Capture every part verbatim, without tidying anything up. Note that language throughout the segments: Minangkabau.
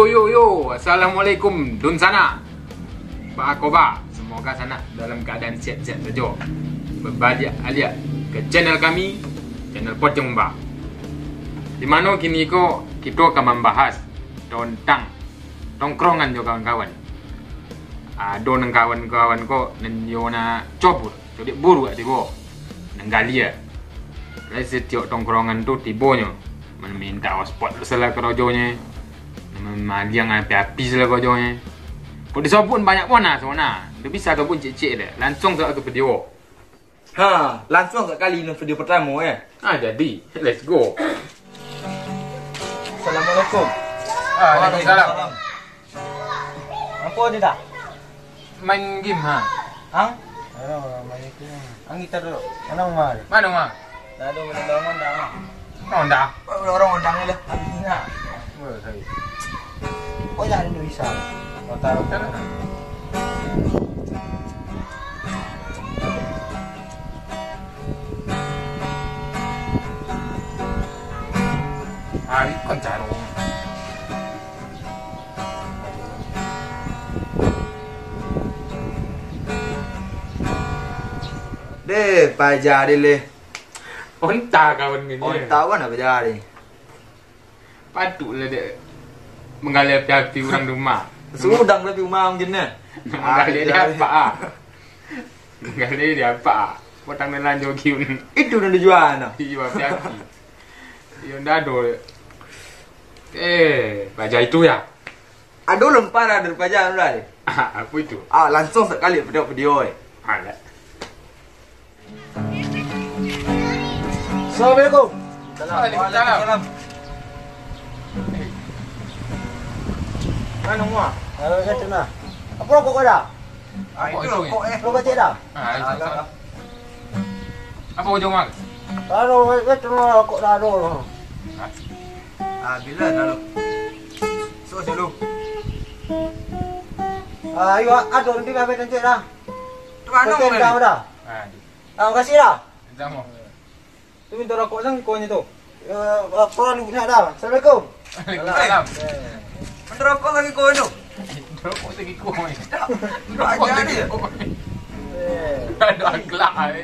Yo, yo, assalamualaikum dunsanak. Baa koba? Semoga sanak dalam keadaan sehat-sehat sajo. Babaliak aliak ka channel kami, channel Pocong Umba. Di mano kini ko kito ka mambahas tentang tongkrongan jo kawan-kawan. Ado nan kawan-kawan ko nan yo na cobur. Codiak buruak tibo, nan galia. Lai satiok tongkrongan tu tibonyo, maminta ospot salah karajonyo, mamaliang api-api salah karajonyo. Kok disobut banyak pun nah, samana. Ndak bisa sobut cek-cek deh, langsuang sajo ka video. Ha, langsuang sakali nan video partamo, eh. Ah, jadi, let's go. Assalamualaikum. Waalaikumsalam. Apo ni dah? Main game, ha. Ang? Ayo, main game. Ang kita dulu. Mana Umar? Mana Umar? Dah ada orang undang, ah. Orang undang? Orang undang lah. Habis ni lah. Wah, sorry. Oh, ya, ada Indonesia. Kota. Kota. Hari kan caro. Deh, paja deh leh. Onta kawan ngini. Onta kawan apa jadi? Patutlah dek manggali api-api urang rumah. Sudang tapi rumah mungkin nah. Manggali dia apa ah? Manggali dia apa ah? Potang nelan jogiun. Itu nan dijual nah. Iyo, api-api. Iyo, ndak ado. Eh, paja itu ya? Ado lun parah dari paja tu lah. Apa itu? Ah, langsuang sakali video, video, eh. Alah. Assalamualaikum. Waalaikumsalam. Mana mua? Ayo, kat sana. Apa rokok kau dah? Ah, itu rokok, eh. Rokok cek dah? Ah, itu. Apa ujung, Mak? Kalau itu rokok dah dulu. Ah, bila dah lu? Suruh dulu. Ah, ayo, aduh, nanti kami nanti dah. Tu anu, Kau dah. Ah, makasih dah. Sama. Tu minta rokok sang kau ni tu. Ya, apa lu nak dah? Assalamualaikum. Waalaikumsalam. Minta rokok lagi kau tu. Rokok lagi kau ni. Rokok lagi kau ni. Eh. Ada akhlak ni.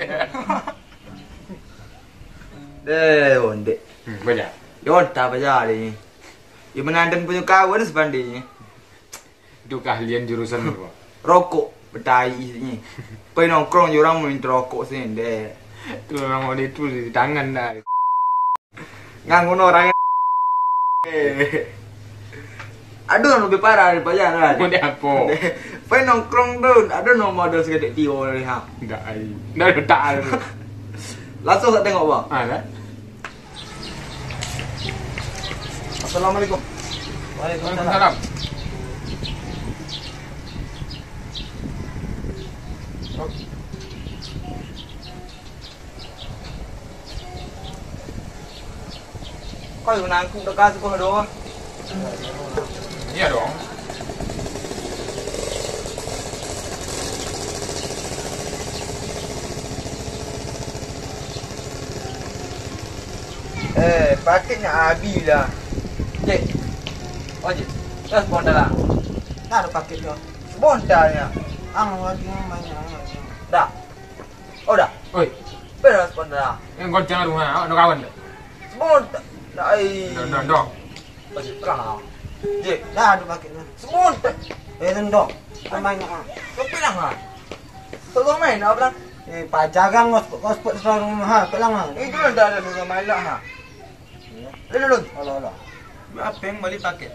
Deh, ondek. Hmm, banyak. Yo, tak apa jadi. Yo, menandan punya kawan sepandinya. Itu keahlian jurusan apa? Rokok, betai isinya. Pai nongkrong je orang minta rokok sini, deh. Tu memang oleh tu di tangan dah. Ngan ngono orang. Aduh, lebih parah daripada kan. Mau dia apa? Pai nongkrong tu, aduh, nomor ada seketek tiwa dari ha. Ndak ai. Ndak ada tak ada. Langsung tak tengok, bang. Ah, dah. Assalamualaikum. Waalaikumsalam. Waalaikumsalam. Kau yang nangkung dekat tu kau doh. Iya dong. Eh, paketnya habis lah. Cek. Oh, cek. Terus bonda lah. Nah, ada paket tu. Bonda nya. Ang lagi yang banyak. Dah. Oh, dah. Oi. Beres bonda. Yang kau jangan rumah, awak nak kawan tak? Bonda. Dah, ai. Dah, dah, dah. Masih terang lah. Cek. Dah, ada paket tu. Bonda. Eh, tendok. Kau main ah. Kau bilang ah. Kau main apa bilang? Eh, pajagang kau spot, kau spot di rumah ha. Bilang ah. Itu dah ada rumah main lah ha. Lun, lun, lun. Alah, alah. Apa yang balik paket?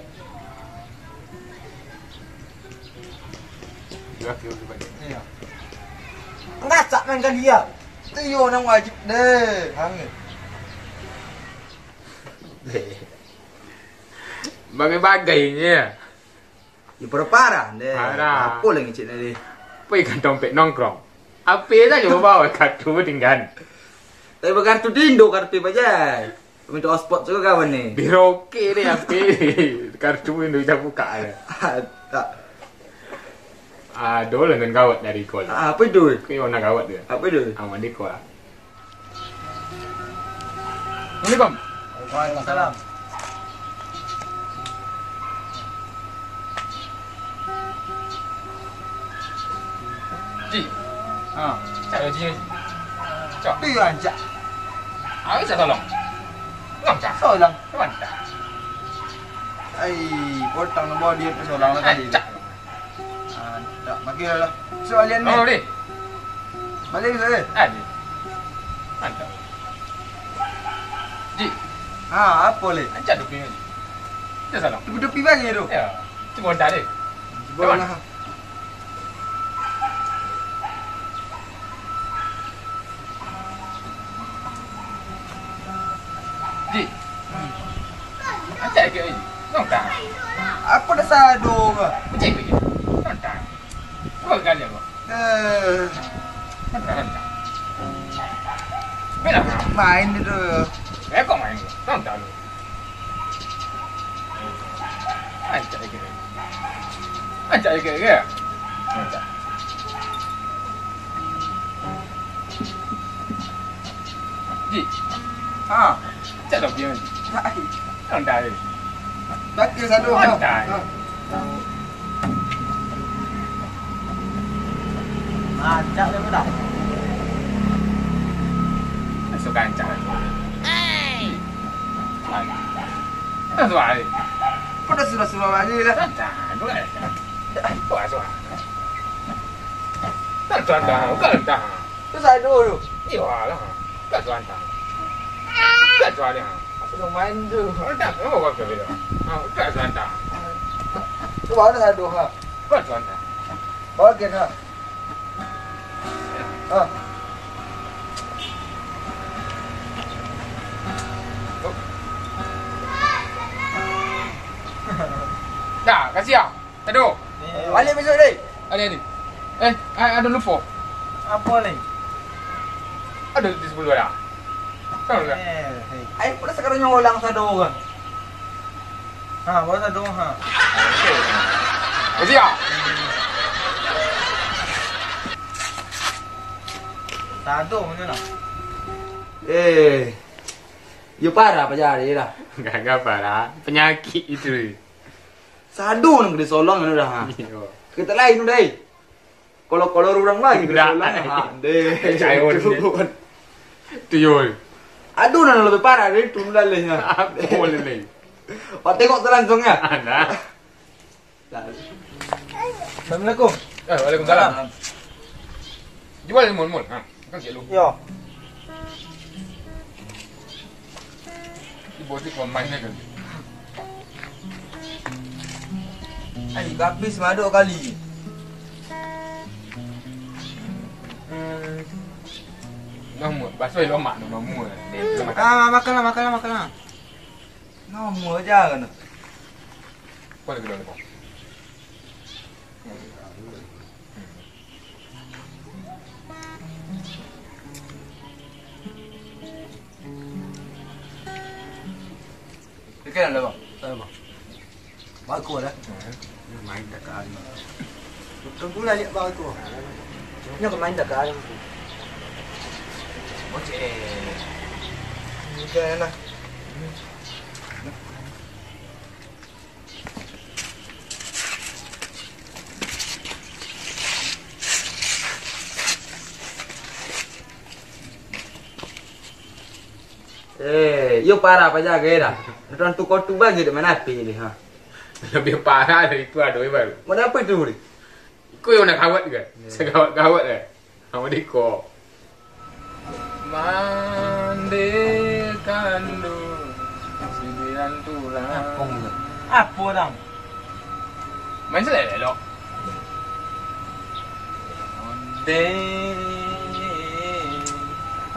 Iya. Ngacak main kali ya. Itu yo nang wajib deh. Hangin. Bagai-bagai ni ya. Ya, parah-parah, deh. Parah. Apa lagi cik tadi? Pergi kantong pek nongkrong. Apa saja bawa kartu tinggal. Tapi bakartu tindo kartu bajai. Minta hotspot juga kawan ni. Biroke deh, apa? Kartu tindo kita buka ada. Tak. Ada lah kan gawat dari kol. Ah, apa itu? Kau nak gawat dia. Apa itu? Aman di kol. Assalamualaikum. Waalaikumsalam. Ji. Ha. Cak Ji. Cak. Pi rancak. Awak bisa tolong. Ngam cak. Tolong. Mantap. Ai, potang nang bawa dia tu solang lah tadi. Cak. Ah, tak, bagi lah. So, alian ni. Oh, deh. Balik ke sana. Ah, deh. Mantap. Ji. Ha, apa leh? Ancak dupi ni. Dia salah. Dupi-dupi bagi tu. Ya. Cuba dah deh. Cuba lah. Ji. Ancak ikut ni. Nonton. Apa dah salah doh ke? Ancak ikut ni. Nonton. Kau kali apa? Eh. Nonton, nonton. Bela. Main dia tu. Eh, kau main. Nonton. Ancak ikut. Ancak ikut ke? Ancak. Ji. Ha. Cak dah biang. Hai. Kan dah. Bakil satu. Kan dah. Ha. Ancak dia dah. Suka ancak. Hei. Kan suai. Kau dah suruh-suruh lagi lah. Kan dah. Kau dah. Kau dah suai. Kan suai dah. Kau dah. Tu sado tu. Iyo lah. Kan suai dah. Kan suai dah. Apa tu main tu? Kau dah. Kau dah. Kau dah suai dah. Tu baru sado ha. Kan suai dah. Baru kena. Ah. Dah, kasih ah. Aduh. Balik besok, deh. Ada, ada. Eh, a-, ada lupa. Apa, Leng? Ada di sepuluh dah. Tahu tak? Eh, hei. Ayo, pula sekarang nyolang sado orang. Ha, baru sado, ha. Okey. Kasih ah. Sado macam mana? Eh, yo parah apa jadi lah. Enggak, enggak parah. Penyakit itu. Sado nang kena solong anu dah, ha. Iyo. Kita lain udah, eh. Kolor-kolor urang lagi kena solong, ha. Deh. Cair. Tu yo. Aduh, nang lebih parah dari tu lalehnya. Apa laleh? Wak tengok tu langsung ya. Nah. Assalamualaikum. Eh, waalaikumsalam. Salam. Jual mul, mul. Ha, kan cik lu. Yo. Ibu cik pemainnya kan. Ai, habis madok kali. Hmm. Nomor, bakso lomak tu nomor. Ah, makanlah, makanlah, makanlah. Nomor je kan. Kau lagi dulu, kau. Ikan ada, bang? Ada, bang. Bagus dah. Main dah kali. Betul pula lihat bagus. Ini aku main dah kali. Bocil. Ikan lah. Eh, yo parah apa jaga dah. Tuan tu kau tu bagi dek main api ni, ha. Lebih parah dari itu ado baru. Mau apa itu, Ri? Kau yang nak kawat juga. Ya. Segawat-gawat dah. Sama diko. Mandikan dulu silian tulang. Apa, Dang? Main selelok. Onde.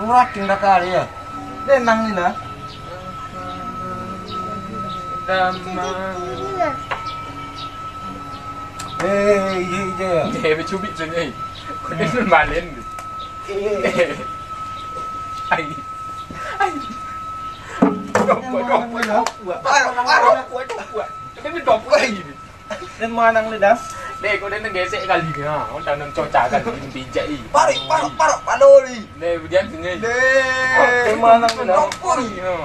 Uraking dah kali ya. Denang ni lah. Damang. Eh, iya, iya. Eh, bacubik tu, eh. Kau ni sun balen tu. Eh. Ai. Ai. Dopok, dopok, dopok. Parah, parah. Dopok, dopok. Tapi ni dopok lagi ni. Dan manang ni dah. Dek, kau dah gesek kali ni, ha. Kau tanam coca kan, ni pijak ni. Parah, parah, parah, palo ni. Dek, hujan sini. Dek. Kau manang ni dah. Dopok ni, ha.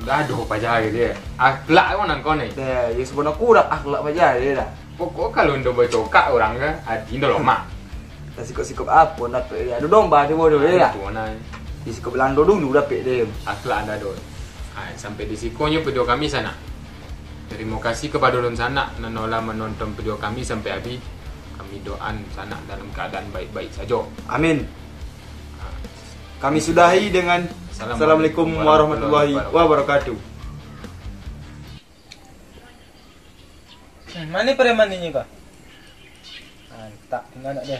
Dah aduh paja dia. Akhlak kau nang kau ni. Deh, ya sebenarnya kurang akhlak paja dia dah. Pokok kalau ndo bacokak orang ke, ati ndo lomak. Lah sikok-sikok apo dapek dia? Ado domba tibo tu, ya? Itu nah. Di sikok Belando dulu dapek dia. Akhlak anda doi. Ah, sampai di sikonyo video kami sanak. Terima kasih kepada dunsanak nan lah menonton video kami sampai habis. Kami doan sanak dalam keadaan baik-baik sajo. Amin. Kami sudahi dengan Assalamualaikum Assalamualaikum warahmatullahi wabarakatuh. Hmm, mana preman ini kah? Mantap, tinggal anak dia.